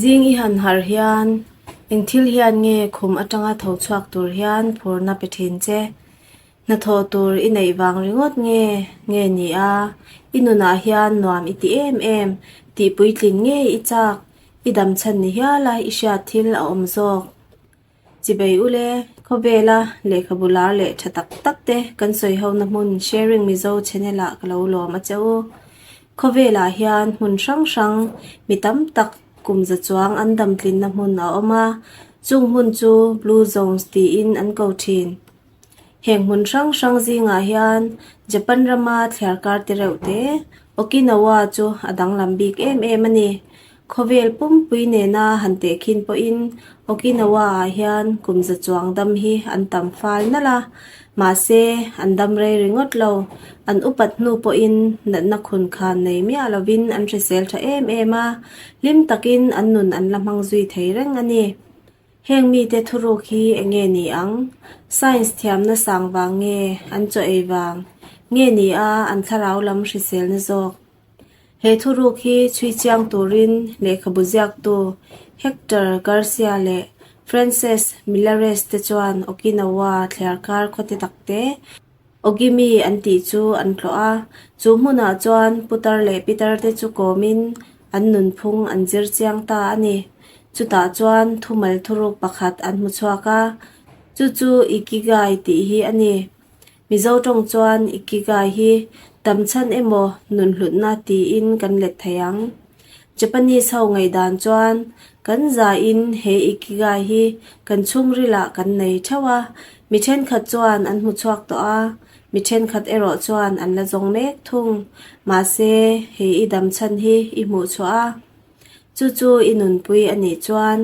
Zing i han harh hian eng thil hian nge khum atanga tho chhuak tur hian phurna pe thin che? Hnathawh tur i neih vang ringawt nge nge ni a, i nunah hian nuam i ti em em tih puitlin nge i chak, i damchhan ni hiala i hriat thil a awm zawk. Chibei ule, khawvela lehkhabu lar leh tha tak tak te kan sawi hona hmun Sharing Mizo channel ah ka lo lawm a che u. Khawvelah hian hmun hrang hrang mi tam tak kum za chuang an damtlinna hmun a awm a, chung hmun chu Blue Zones tiin an ko thin. Heng hmun hrang hrang zingah hian Japan rama thliarkar te reuh te, Okinawa chu a danglam bik em em a ni. Khawvel pumpui nena han tehkhin pawhin Okinawa-ah hian kum za chuang dam hi an tam fal nalh a, mahse an dam rei ringawt lo. An upat hnu pawhin natna khun khan nei miah lovin an hrisel tha em em a, hlim takin an nun an la hmang zui thei reng a ni. Heng mite thuruk hi eng nge ni ang? Science thiamna sang vang nge an chaw ei vang nge ni a an thlarau lam hriselna zawk? He thuruk hi chhui chiang turin lehkhabu ziaktu Hector Garcia leh Frances Millares te chuan Okinawa thliarkar khawte takte Ogimi an tih chu an tlawh a, chu hmunah chuan putar leh pitar te chu kawmin an nunphung an zir chiang ta a ni. Chutah chuan thumal thuruk pakhat an hmu chhuak a, chu chu Ikigai tih hi a ni. Mizo tawng chuan Ikigai hi tamchhan emaw nunhlutna tiin kan let thei ang. Japanese ho ngaihdan chuan kan zaiin he Ikigai hi kan chhungrilah kan nei theuh a, mi thenkhat chuan an hmu chhuak tawh a, mi thenkhat erawh chuan an la zawng mek thung. Mahse, he i damchhan hi i hmuh chhuah a, chu chu i nunpui a nih chuan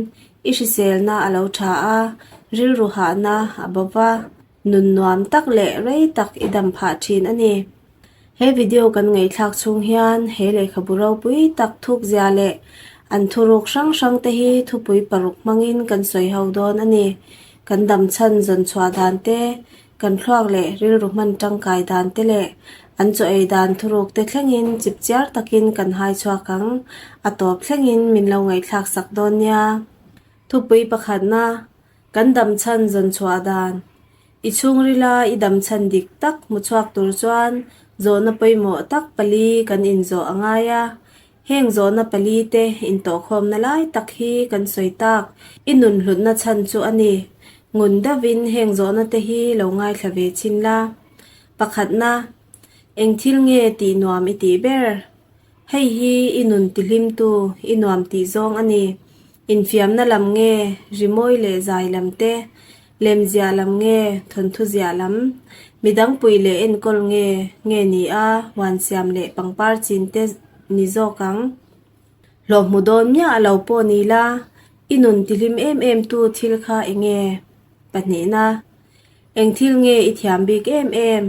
i hriselna a lo tha a, rilru hahna a bo va. Nun nuam tak leh rei tak i dam phah thin a ni. He video kan ngaihthlak chhung hian he lehkhabu ropui tak thukzia leh an thuruk hrang hrang te hi thupui paruk hmangin kan sawi ho dawn a ni. Kan dam chhan zawn chhuah dan te, kan thluak leh rilru hman tangkai dan te leh an chaw ei dan thuruk te thlengin chipchiar takin kan hai chhuak ang. A tawp thlengin min lo ngaihthlak sak dawn nia. Thupui pakhatna. Kan damchhan zawn chhuah dan. I chhungrila i damchhan dik tak hmu chhuak tur chuan zawhna pawimawh tak pali kan inzawh a ngai a. Heng zawhna pali te intawhkhawmna lai tak hi kan sawi tak. I nun hlutna chhan chu a ni. Ngun deuhin heng zawhna te hi lo ngaithla ve chhin la. Pakhatna, Eng thil nge tih nuam i tih ber? Hei hi i nun tihlimtu, i nuam tih zawng a ni. Infiamna lam nge, rimawi leh zai lam te, lemziah lam nge, thawnthu ziah lam, midang pui leh enkawl nge, nge ni a, huan siam leh pangpar chin te ni zawk ang. Hlawh hmu dawn miah a lo pawh ni la, i nun tihlim em em tu thil kha eng nge? Pahnihna. Eng thil nge i thiam bik em em?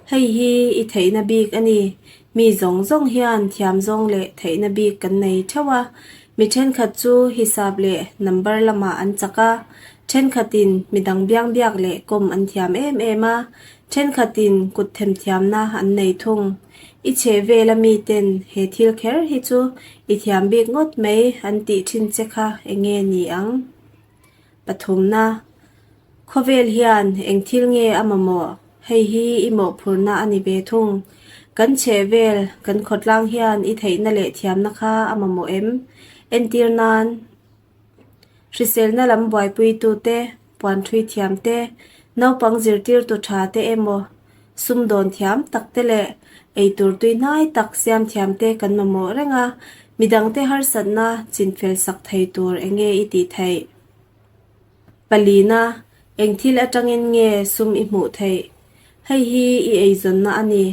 Hei hi i theihna bik a ni. Mi zawng zawng hian thiam zawng leh theihna bik kan nei theuh a. Mi thenkhat chu hisap leh number lamah an chak a, thenkhatin midang biang biak leh kawm an thiam em em a, thenkhatin kut themthiamna an nei thung. I chheh vel a miten he thil kher hi chu i thiam bik ngawt mai an tih thin che kha eng nge ni ang? Pathumna, Khawvel hian eng thil nge a mamawh? Hei hi i mawhphurhna a ni ve thung. Kan chheh vel, kan khawtlang hian i theihna leh thiamna kha a mamawh em? Entir nan, hriselna lam buaipuitute, puanthui thiam te, naupang zirtirtu tha te emaw, sumdawn thiam tak te leh eitur tui hnai tak siam thiam te kan mamawh reng a, midangte harsatna chinfel sak thei tur eng nge i tih theih? Palina, eng thil atangin nge sum i hmuh theih? Hei hi i eizawnna a ni.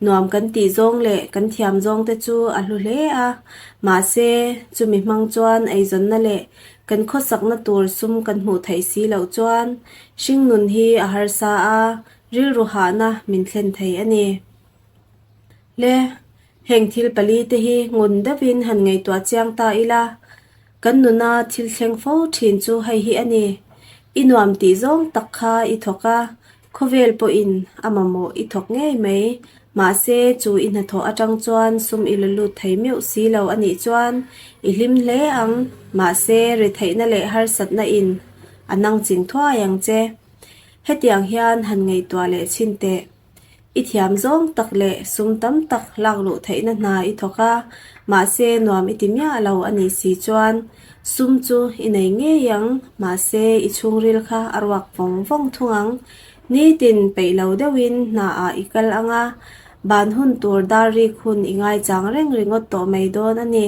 Nuam kan tih zawng leh kan thiam zawng te chu a hlu hle a, mahse, chumi hmang chuan eizawnna leh kan khawsakna tur sum kan hmuh theih si loh chuan hringnun hi a harsa a, rilru hahna min thlen thei a ni. Le, heng thil pali te hi ngun deuhin han ngaihtuah chiang ta ila, kan nuna thil thleng fo thin chu hei hi a ni. I nuam tih zawng tak kha i thawk a, khawvel pawhin a mamawh i thawk ngei mai. Mahse, chu i hnathawh atang chuan sum i la lut thei meuh si lo a nih chuan i hlim hle ang. Mahse, retheihna leh harsatna in a nang ching thuai ang che. Hetiang hian han ngaihtuah leh chhin teh. I thiam zawng tak leh sum tam tak lak luh theihna hna i thawk a, mahse nuam i ti miah lo a nih si chuan sum chu i nei ngei ang, mahse i chhungril kha a ruak vawng vawng thung ang. Nitin peih lo deuhin hnaah i kal ang a, ban hun tur dar rik hun i ngaichang reng ringawt tawh mai dawn a ni.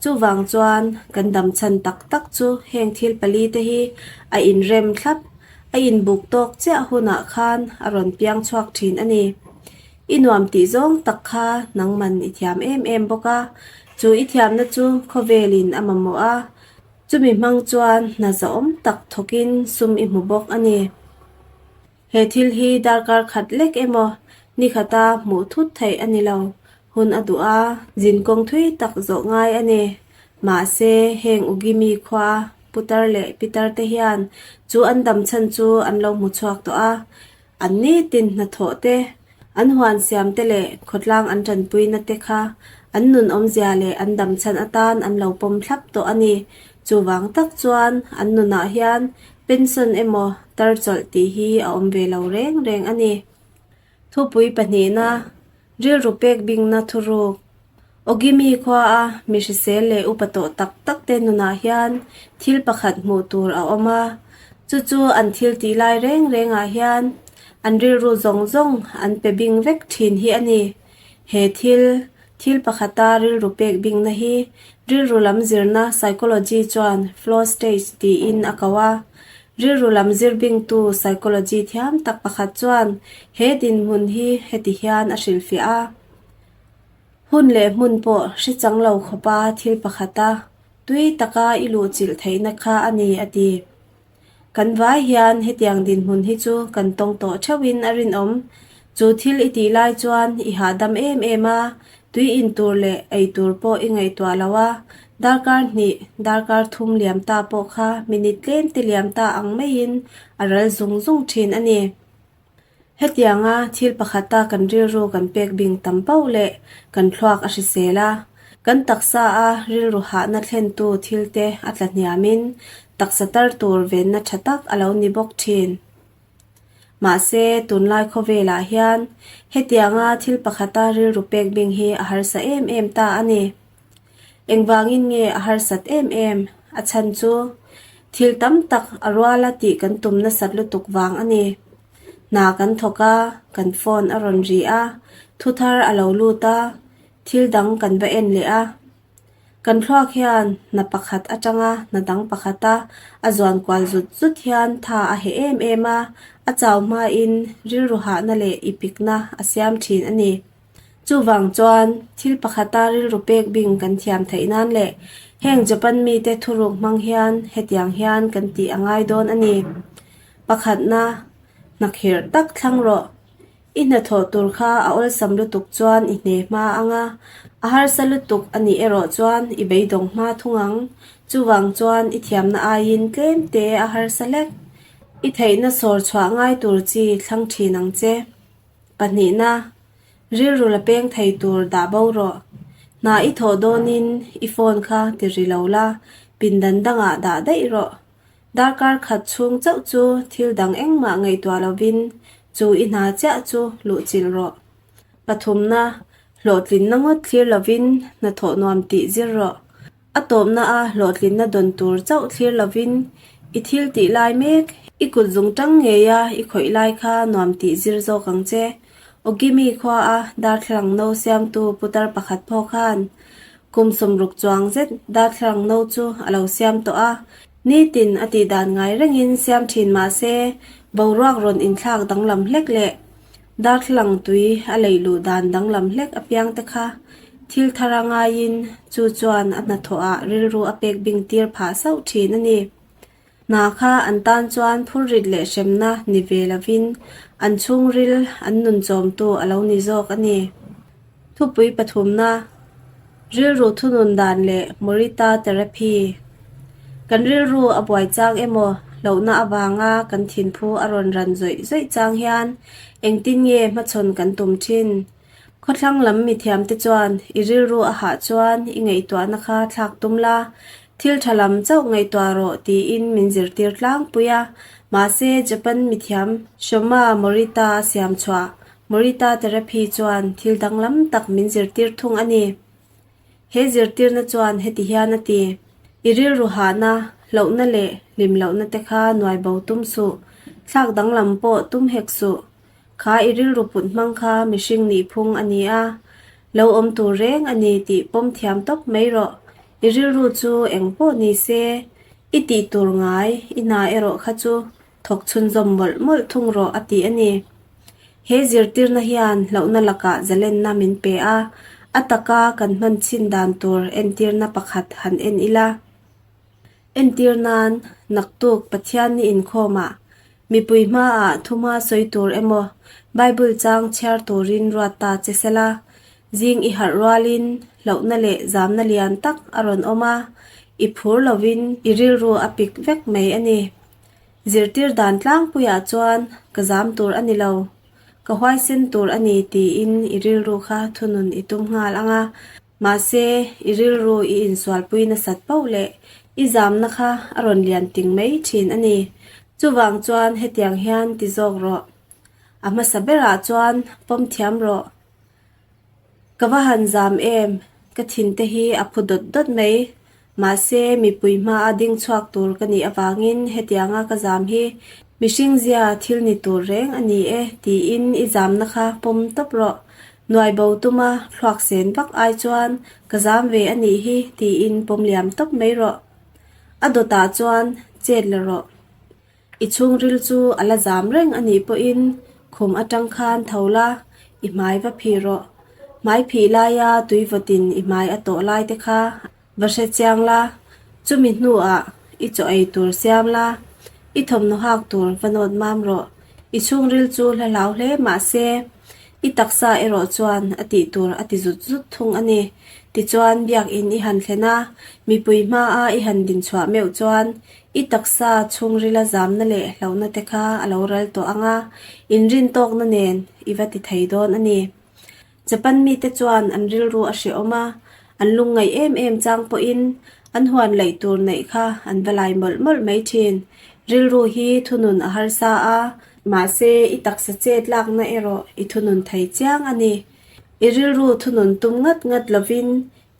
Chuvang chuan kan dam chhan tak tak chu heng thil pali te hi a inrem thlap. A inbuk tawk chiah hunah khan a rawn piang chhuak thin a ni. I nuam tih zawng tak kha nangman i thiam em em bawk a, chu i thiamna chu khawvelin a mamawh a, chumi hmang chuan hna zahawm tak thawkin sum i hmu bawk a ni. He thil hi darkar khat lek emaw ni khata hmuh thut theih a ni lo. Hun a duh a, zinkawng thui tak zawh ngai a ni. Mahse, heng Ugimi khua Putar leh Pitar te hian chu an dam chhan chu an lo hmu chhuak tawh a, an nitin hnathawh te, an huan siam te leh khawtlang an tanpuina te kha an nun awmzia leh an dam chhan atan an lo pawm thlap tawh a ni. Chuvang tak chuan an nunah hian pension emaw tar chawlh tih hi a awm ve lo reng reng a ni. Thupui pahnihna, rilru pek bingna thuruk. Ogimi khua a mi hrisel leh upa tawh tak tak te nunah hian thil pakhat hmuh tur a awm a, chu chu an thil tih lai reng rengah hian an rilru zawng zawng an pe bing vek thin hi a ni. He thil, thil pakhata rilru pek bingna hi rilru lam zirna psychology chuan flow stage tiin a ko a. Rilru lam zir bingtu psychology thiam tak pakhat chuan he dinhmun hi heti hian a hrilhfiah a. Hun leh hmun pawh hre chang lo khawpa thil pakhata tui taka i luhchilh theihna kha a ni, a ti. Kan vai hian hetiang dinhmun hi chu kan tawng tawh theuhin a rinawm. Chu thil i tih lai chuan i hahdam em em a, tui in tur leh ei tur pawh i ngaihtuah lo a, darkar hnih, darkar thum liam ta pawh kha minute tlem te liam ta ang maiin a ral zung zung thin a ni. Hetianga thil pakhata kan rilru kan pek bing tam pauh leh kan thluak a hrisel a, kan taksa a rilru hahna thlentu thil te a tla hniamin taksa tar tur venna tha tak a lo ni bawk thin. Mahse, tunlai khawvelah hian hetianga thil pakhata rilru pek bing hi a harsa em em ta a ni. Engvangin nge a harsat em em? A chhan chu, thil tam tak a ruala tih kan tum nasat lutuk vang a ni. Hna kan thawk a, kan phone a rawn ri a, thu thar a lo lut a, thil dang kan va en leh a. Kan thluak hian hna pakhat atanga hna dang pakhata a zuan kual zut zut hian tha a heh em em a, a chau hmain rilru hahna leh ipikna a siam thin a ni. Chuvang chuan, thil pakhata rilru pek bing kan thiam theih nan leh heng Japan mite thuruk hmang hian hetiang hian kan tih a ngai dawn a ni. Pakhatna, hnakhirh tak thlang rawh. I hnathawh tur kha a awlsam lutuk chuan i hne hma ang a, a harsa lutuk a nih erawh chuan i beidawng hma thung ang. Chuvang chuan i thiamna aiin tlem te a harsa hlek. I theihna sawr chhuah ngai tur chi thlang thin ang che. Pahnihna, rilru la peng thei tur dah bo rawh. Hna i thawh dawnin i phone kha ti ri lo la, pindan dangah dah daih rawh. Darkar khat chhung chauh chu thil dang engmah ngaihtuah lovin chu i hna chiah chu luhchilh rawh. Pathumna, hlawhtlinna ngawt thlir lovin hnathawh nuam tih zir rawh. A tawpna a hlawhtlinna dawn tur chauh thlir lovin i thil tih lai mek, i kut zung tang ngeia i khawih lai kha nuam tih zir zawk ang che. Ogimi khua a darthlalang no siamtu putar pakhat pawh khan kum 60 chuang zet darthlalang no chu a lo siam tawh a, nitin a tih dan ngai rengin siam thin mah se boruak rawn inthlak danglam hlek leh Darthlalang tui a leih luh dan danglam hlek apiang te kha thil thar a ngaiin chu chuan a hnathawh ah rilru a pek bing tir phah sauh thin a ni. Hna kha an tan chuan phurrit leh hremna ni ve lovin an chhungril an nun chawmtu a lo ni zawk a ni. Thupui pathumna, Rilru thunun dan leh Morita Therapy Kan rilru a buai chang emaw hlauhna avanga kan thinphu a rawn ran zawih zawih chang hian engtin nge hmachhawn kan tum thin? Khawthlang lam mithiamte chuan i rilru a hah chuan i ngaihtuahna kha thlak tum la, thil tha lam chauh ngaihtuah rawh tiin min zirtir tlangpui a. Mahse, Japan mithiam Shoma Morita a siam chhuah Morita Therapy chuan thil danglam tak min zirtir thung a ni. He zirtirna chuan heti hian a ti, I rilru hahna, hlauhna leh hlim lohna te kha nuai bo tum suh, thlak danglam pawh tum hek suh. Kha i rilru put hmang kha mihring nih phung a ni a, lo awm tur reng a ni tih pawm thiam tawp mai rawh. I rilru chu eng pawh ni se, i tih tur ngai, i hna erawh kha chu thawk chhunzawm mawlh mawlh thung rawh a ti a ni. He zirtirna hian hlauhna lakah zalenna min pe a, a taka kan hman chhin dan tur entirna pakhat han en ila. Entir nan, naktuk Pathianni inkhawmah mipui hmaah thuma sawi tur emaw Bible chang chhiar turin ruat ta che sela, zing i harh rualin hlauhna leh zamna lian tak a rawn awm a, i phur lovin i rilru a pik vek mai a ni. Zirtir dan tlangpuiah chuan ka zam tur a ni lo, ka huaisen tur a ni tiin i rilru kha thunun i tum nghal ang a. Mahse, i rilru i insualpui nasat poh leh i zamna kha a rawn lian ting mai thin a ni. Chuvang chuan hetiang hian ti zawk rawh. A hmasa berah chuan pawm thiam rawh. Ka va han zam em, ka thin te hi a phu dawt dawt mai. Mahse, mipui hmaa ding chhuak tur ka nih avangin hetianga ka zam hi mihring zia thil ni tur reng a ni e tiin i zamna kha pawm tawp rawh. Nuai bo tuma thluak sen vak ai chuan ka zam ve a nih hi tiin pawm liam tawp mai rawh. A dawtah chuan chet la rawh. I chhungril chu a la zam reng a nih pawhin khum atang khan tho la, i hmai va phih rawh. Hmai phih laia tui vawtin i hmai a tawh lai te kha va hre chiang la, chumi hnuah i chaw ei tur siam la, i thawmhnaw hak tur va nawt mam rawh. I chhungril chu hla hlau hle mah se, i taksa erawh chuan a tih tur a ti zut zut thung a ni. Tichuan biakin i han thlen a, mipui hmaa i han dinchhuah meuh chuan I taksa chhungrila zamna leh hlauhna te kha a lo ral tawh ang a, inrintawkna nen i va ti thei dawn a ni. Japan mite chuan an rilru a hrehawm a, an lungngaih em em chang pawhin an huan laih tur neih kha an va lai mawlh mawlh mai thin. Rilru hi thunun a harsa a, mahse i taksa chet lakna erawh i thunun thei chiang a ni. I rilru thunun tum ngat ngat lovin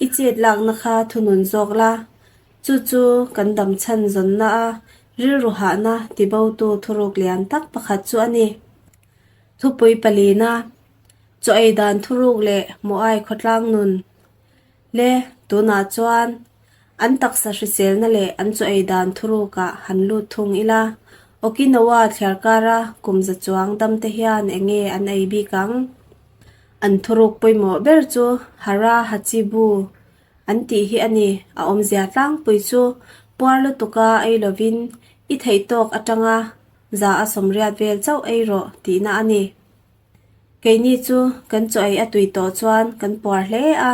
i chet lakna kha thunun zawk la, Chu chu kan dam chhan zawnna a rilru hahna tibotu thuruk lian tak pakhat chu a ni. Thupui palina, Chaw ei dan thuruk leh Moai khawtlang nun le tunah chuan an taksa hriselna leh an chaw ei dan thurukah han lut thung ila, Okinawa thliarkara kum za chuang damte hian eng nge an ei bik ang? An thuruk pawimawh ber chu Hara Hachibu An tih hi a ni, a awmzia tlangpui chu puar lutuka ei lovin i theih tawk atanga za a sawmriat vel chauh ei rawh tihna a ni. Keini chu kan chaw ei a tui tawh chuan kan puar hle a,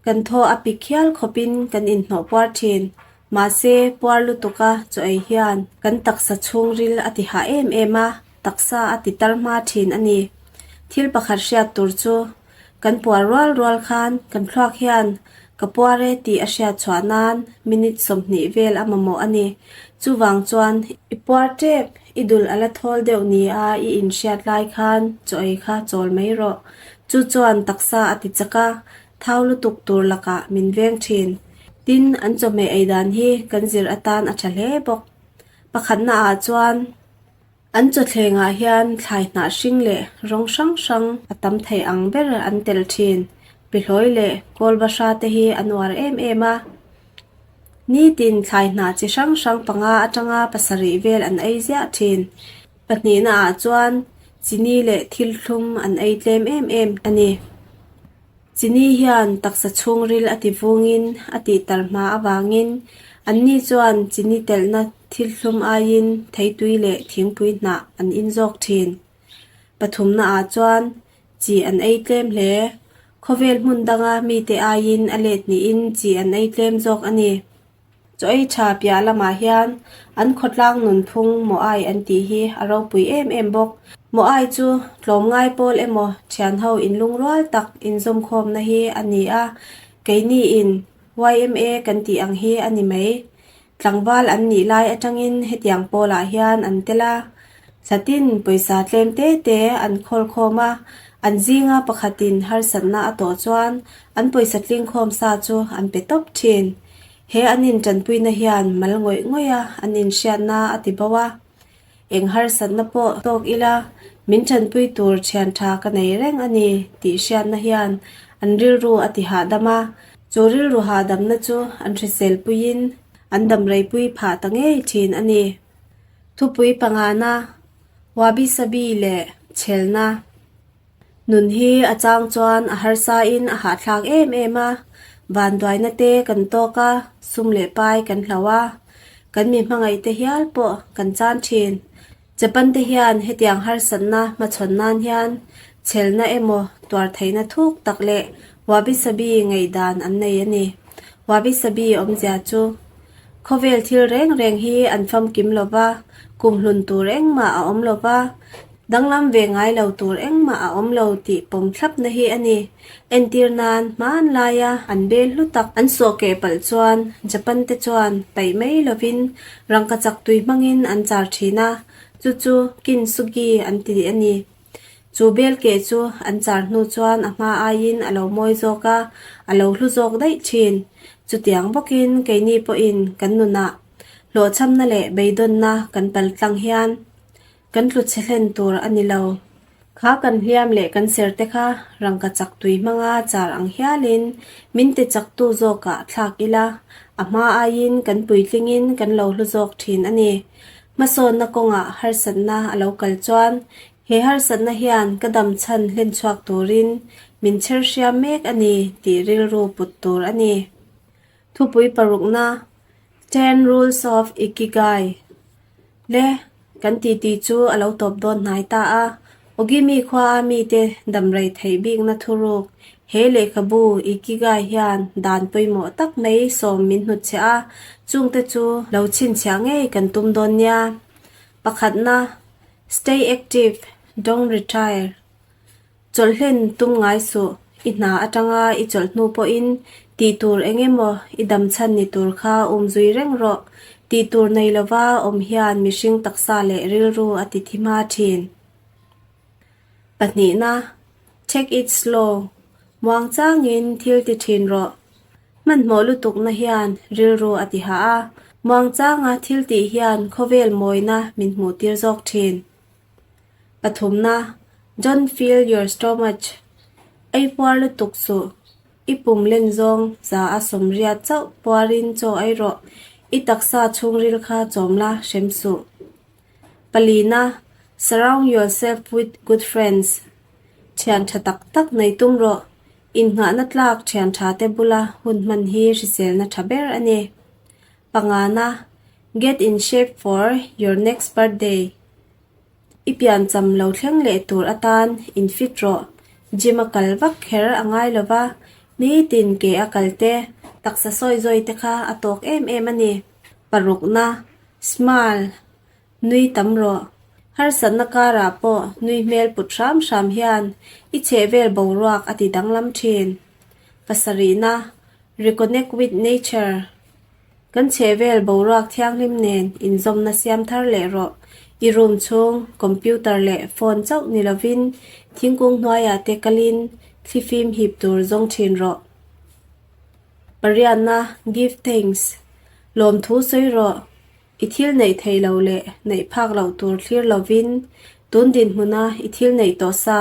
kan thaw a pik hial khawpin kan inhnawh puar thin. Mahse, puar lutuka chaw ei hian kan taksa chhungril a ti hah em em a, taksa a ti tar hma thin a ni. Thil pakhat hriat tur chu Kan puar rual rual khan kan thluak hian ka puar e tih a hriat chhuah nan minute 20 vel a mamawh a ni. Chuvang chuan i puar tep, i dul a la thawl deuh ni a i inhriat lai khan chaw ei kha chawl mai rawh. Chu chuan taksa a ti chak a, thau lutuk tur lakah min veng thin. Tin, an chawhmeh ei dan hi kan zir atan a tha hle bawk. Pakhatna ah chuan. An chawthlengah hian thlai hnah hring leh rawng hrang hrang a tam thei ang ber an tel thin. Pihlawi leh kawlbahra te hi an uar em em a. Nitin thlai hnah chi hrang hrang panga atanga pasarih vel an ei ziah thin. Pahnihna ah chuan chini leh thil thlum an ei tlem em em a ni. Chini hian taksa chhungril a ti vungin a tihtar hma avangin anni chuan chini telhna thil thlum aiin theitui leh thingpui hnah an in zawk thin. Pathumna ah chuan chi an ei tlem hle. Khawvel hmun danga mite aiin a let hnihin chi an ei tlem zawk a ni. Chaw ei tha piah lamah hian an khawtlang nunphung maw ai an tih hi a ropui em em bawk. Moai chu tlawmngai pawl emaw thianho inlungrual tak inzawmkhawmna hi a ni a, keiniin YMA kan tih ang hi a ni mai. Tlangval an nih lai atangin hetiang pawlah hian an tel a, thlatin pawisa tlem te te an khawlkhawm a, an zinga pakhatin harsatna a tawh chuan an pawisa tlingkhawm sa chu an pe tawp thin. He an intanpuina hian mal ngawih ngawih a an inhriatna a ti bo a. Eng harsatna pawh tawk ila, min tanpui tur thian tha ka nei reng a ni tih hriatna hian an rilru a ti hahdam a, chu rilru hahdamna chu an hrisel puiin an damreipui phah ta ngei thin a ni. Thupui pangana, Wabi Sabi leh Chhelna. Nun hi a chang chuan a harsain a hahthlak em em a, vanduaina te kan tawk a, sum leh pai kan hloh a, kan mi hmangaih te hial pawh kan chan thin. Japan te hian hetiang harsatna hmachhawn nan hian chhelna emaw tuar theihna thuk tak leh wabi-sabi ngaihdan an nei a ni. Wabi-sabi awmzia chu Khawvel thil reng reng hi an famkim lo va, kumhlun tur engmah a awm lo va, danglam ve ngai lo tur engmah a awm lo tih pawm thlapna hi a ni. Entir nan hmanlaia an bel hlu tak an sawhkeh palh chuan Japan te chuan paih mai lovin rangkachak tui hmangin an char thin a, chu chu Kintsugi an ti a ni. Chu bel keh chu an char hnu chuan a hma aiin a lo mawi zawk a, a lo hlu zawk daih thin. Chutiang bawkin keini pawhin kan nunah hlawhchhamna leh beidawnna kan pal tlang hian kan tlu chhe hlen tur a ni lo. Kha kan hliam leh kan ser te kha rangka chak tui hmanga char ang hialin min ti chaktu zawkah thlak ila, a hma aiin kan puitlingin kan lo hlu zawk thin a ni. Hmasawnna kawngah harsatna a lo kal chuan he harsatna hian ka dam chhan hlen chhuak turin min chher hriam mek a ni tih rilru put tur a ni. Thupui parukna, Ten Rules of Ikigai, le kan titi chu a lo tawp dawn hnai ta a, Ogimi khua a mite damrei theih bikna thuruk he lehkhabu Ikigai hian dan pawimawh tak mai sawm min hnutchhiah a, chungte chu lo chhinchhiah ngei kan tum dawn nia. Pakhatna, Stay active, don't retire. Chawlhlen tum ngai suh, i hna atanga i chawlh hnu pawhin tih tur eng emaw i dam chhan ni tur kha um zui reng rawh. Tih tur nei lova awm hian mihring taksa leh rilru a ti thi hma thin. Pahnihna, Take it slow, muang changin thil ti thin rawh. Hmanhmawh lutukna hian rilru a ti hah a, muang changa thil tih hian khawvel mawina min hmuh tir zawk thin. Pathumna, Don't fill your stomach, Ei puar lutuk suh, i pum len zawng za a sawmriat chauh puarin chaw ei rawh, i taksa chhungril kha chawm la hrem suh. Palina, Surround yourself with good friends, Thian tha tak tak nei tum rawh, innghahna tlak thian tha te bula hun hman hi hriselna tha ber a ni. Pangana, Get in shape for your next birthday, I pian cham lo thleng leh tur atan in fit rawh. Gym a kal vak kher a ngai lo va, nitin ke a kal te, taksa sawi zawi te kha a tawk em em a ni. Parukna, Smile, nui tam rawh. Harsatna karah pawh nui hmel put hram hram hian i chhehvel boruak a ti danglam thin. Pasarihna, Reconnect with nature. Kan chhehvel boruak thianghlim nen inzawmna siam thar leh rawh. I room chhung, computer leh phone chauh ni lovin thingkung hnuaiah te kalin thlifim hip tur zawng thin rawh. Pariatna, Give thanks. Lawmthu sawi rawh. I thil neih theih loh leh neih phak loh tur thlir lovin tun dinhmuna i thil neih tawh sa,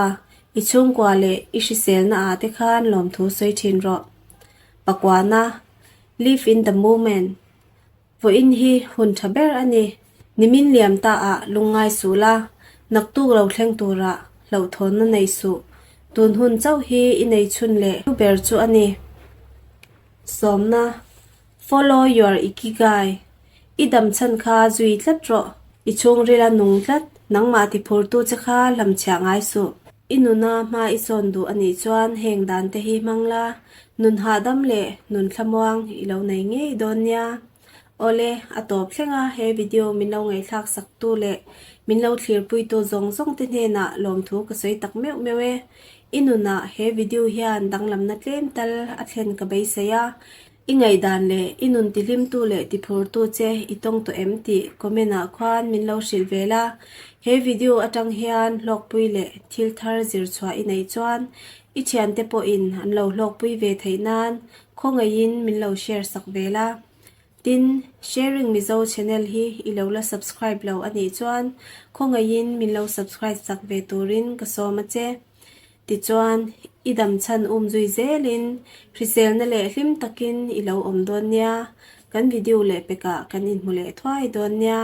i chhungkua leh i hriselna ah te khan lawmthu sawi thin rawh. Pakuana, Live in the moment. Vawiin hi hun tha ber a ni. Nimin liam ta ah lungngai suh la, naktuk lo thleng turah hlauhthawnna nei suh. Tun hun chauh hi i nei chhun leh hlu ber chu a ni. Sawmna, Follow your ikigai. I dam chhan kha zui tlat rawh. I chhungrila nung tlat, nangmah tiphurtu che kha hlamchhiah ngai suh. I nuna hma i sawn duh a nih chuan heng dan te hi hmang la, nun hahdam leh nun thlamuang i lo nei ngei dawn nia. Awle, a tawp thleng a, he video min lo ngaihthlak sak tu leh min lo thlirpuitu zawng zawng te hnenah lawmthu ka sawi tak meuh meuh e. I nunah he video hian danglamna tlem tal a thlen ka beisei a, I ngaihdan leh i nun tihlimtu leh tiphurtu che i tawng tawh em tih comment ah khuan min lo hrilh ve la. He video atang hian hlawkpui leh thil thar zir chhuah i neih chuan i thiante pawhin an lo hlawkpui ve theih nan khawngaihin min lo share sak ve la. Tin, Sharing Mizo channel hi i lo la subscribe lo a nih chuan khawngaihin min lo subscribe sak ve turin ka sawm a che. Tichuan, i dam chhan um zui zelin hriselna leh hlim takin i lo awm dawn nia. Kan video leh pekah kan inhmu leh thuai dawn nia.